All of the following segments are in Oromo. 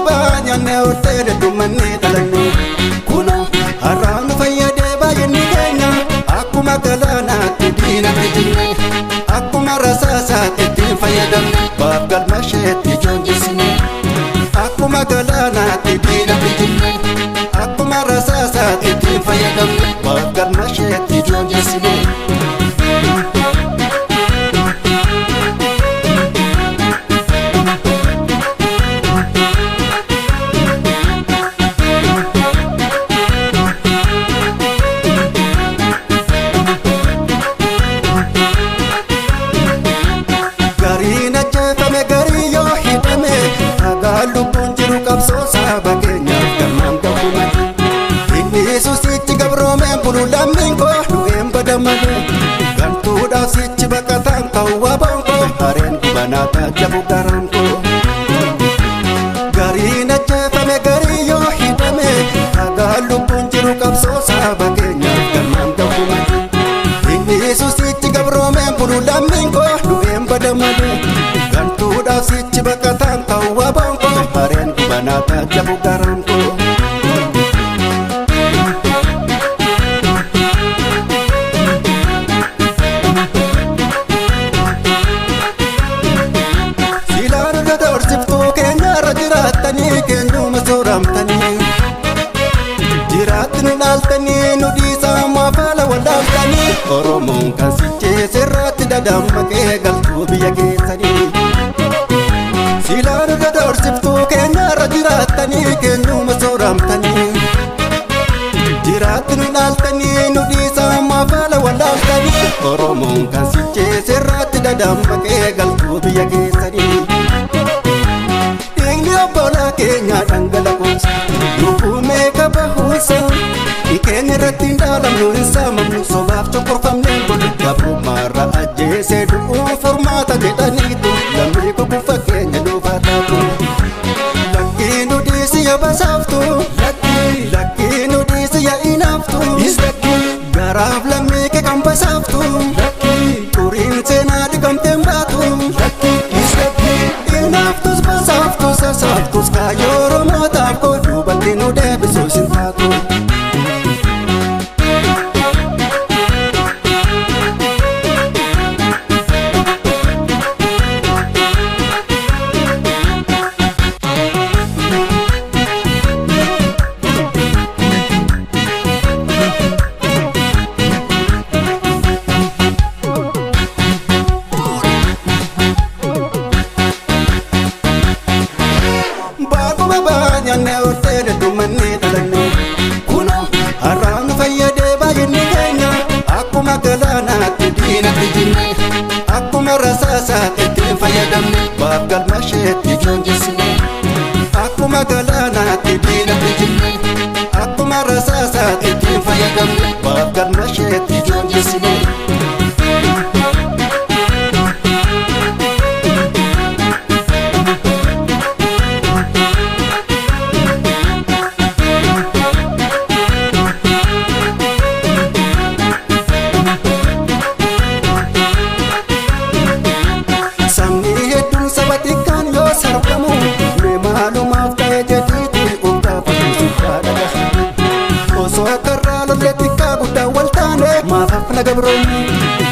Baakuma baanyanne hortee heddummanne dhalanne. Kunoo har'aan nu fayyadee baay'inni keenya akkuma galaanaatti diinatti jinne akkuma rasaasaatti ittiin fayyadamne baaf galma isheetti joonjisne akkuma galaanaatti diinatti jinne akkuma rasaasaatti ittiin fayyadamne baaf galma isheetti joonjisne. Gariin ajjeefame garii yoo hidhame dhagaa lubbuun jiru qabsoo saba keenyaaf galmaan gahu malee. Inni sichi gabroomeen bulu lammiin koo du'een bada malee. Gantuudhaaf sichi baqataan ta'u waboon koo hareen gubanaa taajjabu garaan koo. Gariin ajjeefame garii yoo hidhame dhagaa lubbuun jiru qabsoo saba keenyaaf galmaan gahu malee. Inni sichi gabroomeen bulu lammiin koo du'een bada malee. Gantuudhaaf sichi baqataan ta'u waboon koo hareen gubanaa taajjabu garaan koo. Silaan irra doorsiftuu keenyarra jiraattanii keenyuma sooramtanii. Jiraatti nu dhaaltanii nu dhiisaa maafaala wallaaltanii. Oromoon kan sichee sirraatti dadammaqee galtuu biyya keessanii. Silaan irra doorsiftuu keenyarra jiraattanii keenyuma sooramtanii. Jiraatti nu dhaaltanii nu dhiisaa maafaala wallaaltanii. Oromoon kan sichee sirraatti dadammaqee galtuu biyya keessanii. Dhiigni obbolaa keenyaa dhangala'uunsa lubbuu meeqa bahuunsa keenya irratti hin dhaalamnu hin saamamnu sobaaf cunqurfamnee bulu gabrummaarra ajjeesee du'uun furmaata jedhaniitu lammii kukufa keenya nuufaa taatu. Lakkii nu dhiisi ya basaaftu lakkii lakkii nu dhiisi ya inaaftu garaaf lammii kee kan basaaftu lakkii xuriin seenaa dhiqamteen baatu lakkii Inaaftus basaaftus sasaaftus kaayyoo Oromootaaf koo duubatti nu deebisuus hin taatu. Baakuma baanyanne hortee heddummanne dhalanne. Kunoo har'aan nu fayyadee baay'inni keenya akkuma galaanaatti diinatti jinne akkuma rasaasaatti ittiin fayyadamne baaf galma isheetti joonjisne akkuma galaanaatti diinatti jinne akkuma rasaasaatti ittiin fayyadamne baaf galma isheetti joonjisne. Sabni hedduun saba xiqqaan yoo sarbamu mee maalumaaf ta'e jedhiitii of gaafatu sirraa dhagaha. Osoo akka irraa lollee xiqqaa guddaa wal taane maaf hafna gabroonni.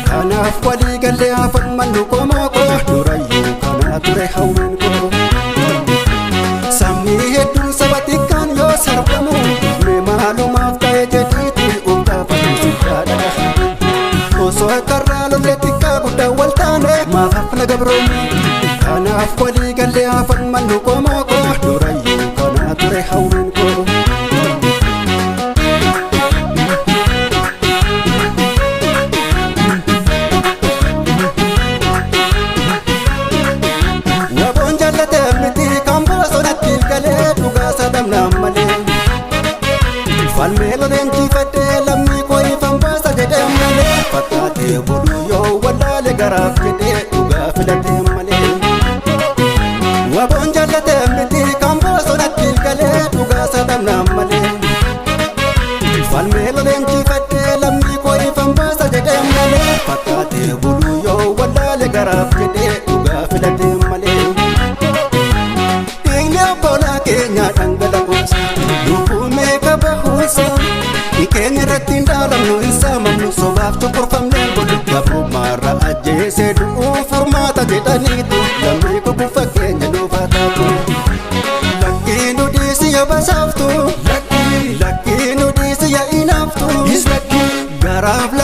Kanaaf walii gallee hafan mannu qomoo koo durayyuu kanaa ture hawwiin koo. Sabni hedduun saba xiqqaan yoo sarbamu mee maalumaaf ta'e jedhiitii of gaafatu sirraa dhagaha. Osoo akka irraa lollee xiqqaa guddaa wal taane maaf hafna gabroonni. Kanaaf walii gallee hafan mannu qomoo koo durayyuu kanaa ture hawwiin koo. Waboon jaallatee miti kan bosonatti galee dhugaa sadamnaan malee. Falmee loleen jiifadhee lammii koo ifan baasa jedhee malee. Fakkaatee buluu yoo wallaale garaaf jedhee dhugaa filatee malee. Waboon jaallatee miti kan bosonatti galee dhugaa sadamnaan malee. Falmee loleen jiifadhee lammii koo ifan baasa jedhee malee. Fakkaatee buluu yoo wallaale garaaf jedhee dhugaa filatee malee. Dhiigni obbolaa keenya. Garaaf